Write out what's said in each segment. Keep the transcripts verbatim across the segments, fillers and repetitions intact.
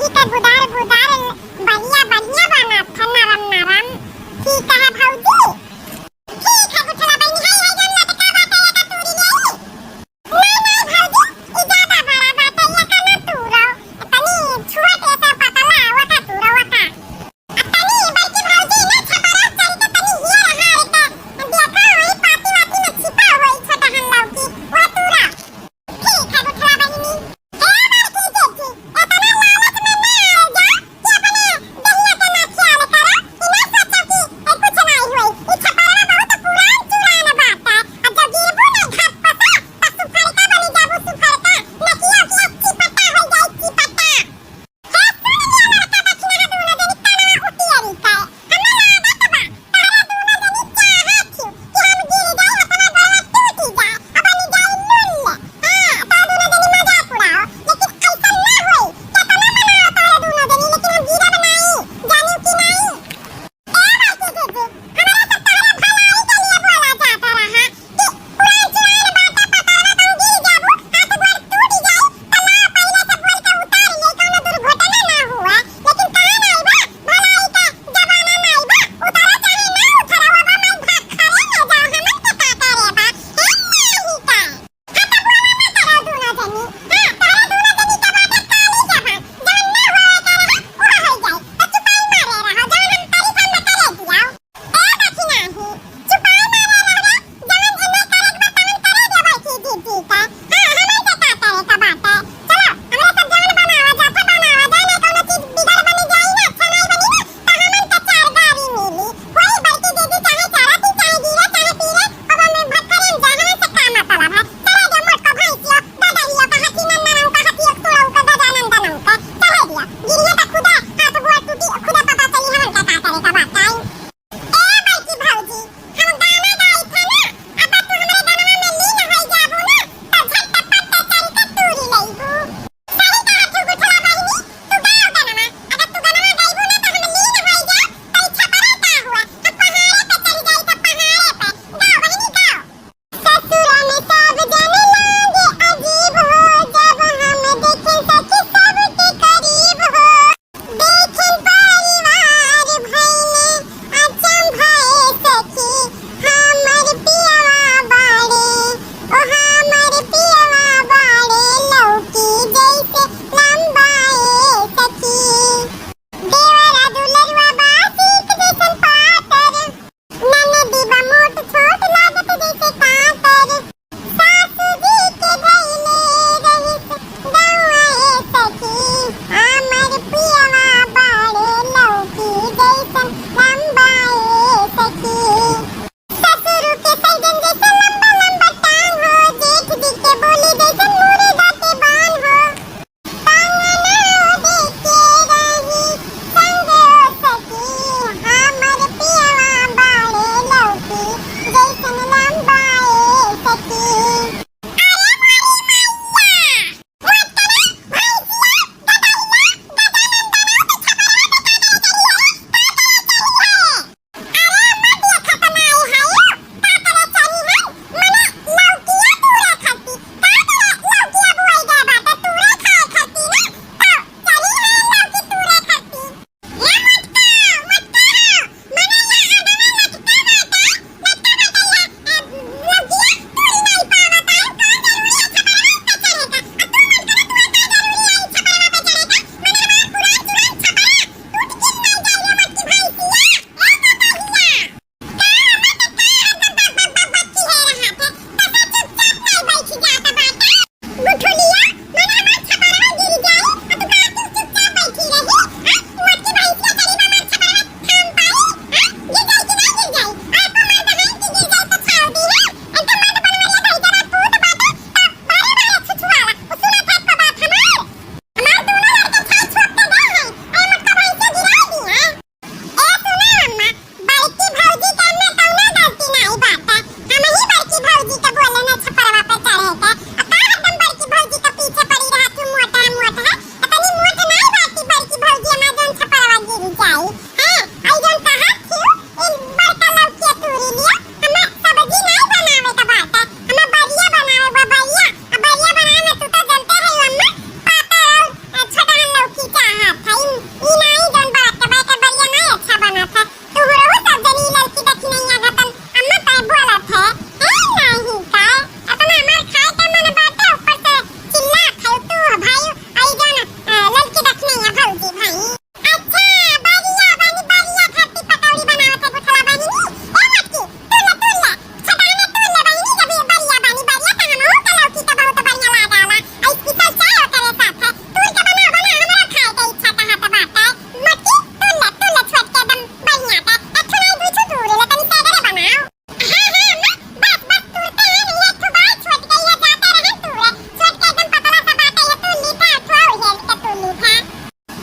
ई त गुदार गुदार बढ़िया बढ़िया बनत है, नरम नरम। ठीक है भौजी, ठीक है गुठला बहिनी, है है जन लटका बाटे, एका तूरी ले आई। नहीं नहीं भौजी, ई ज्यादा बड़ा बाटे, एका ना तूरो, तनी छोट ऐसा पतला, ओका तूरो, ओका। आ तनी बड़की भौजी ना छपरा चल के तनी हियर हार के देखा होई, पाती वाती में छिपा होई छोटहन लौकी, वो तूरा। ठीक है गुठला बहिनी। ए बड़की जेठी, एतना लालच में ना आए जा।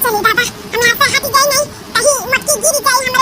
चली दादा, हम यहाँ से हट गए नहीं, कहीं मटकी गिर गई,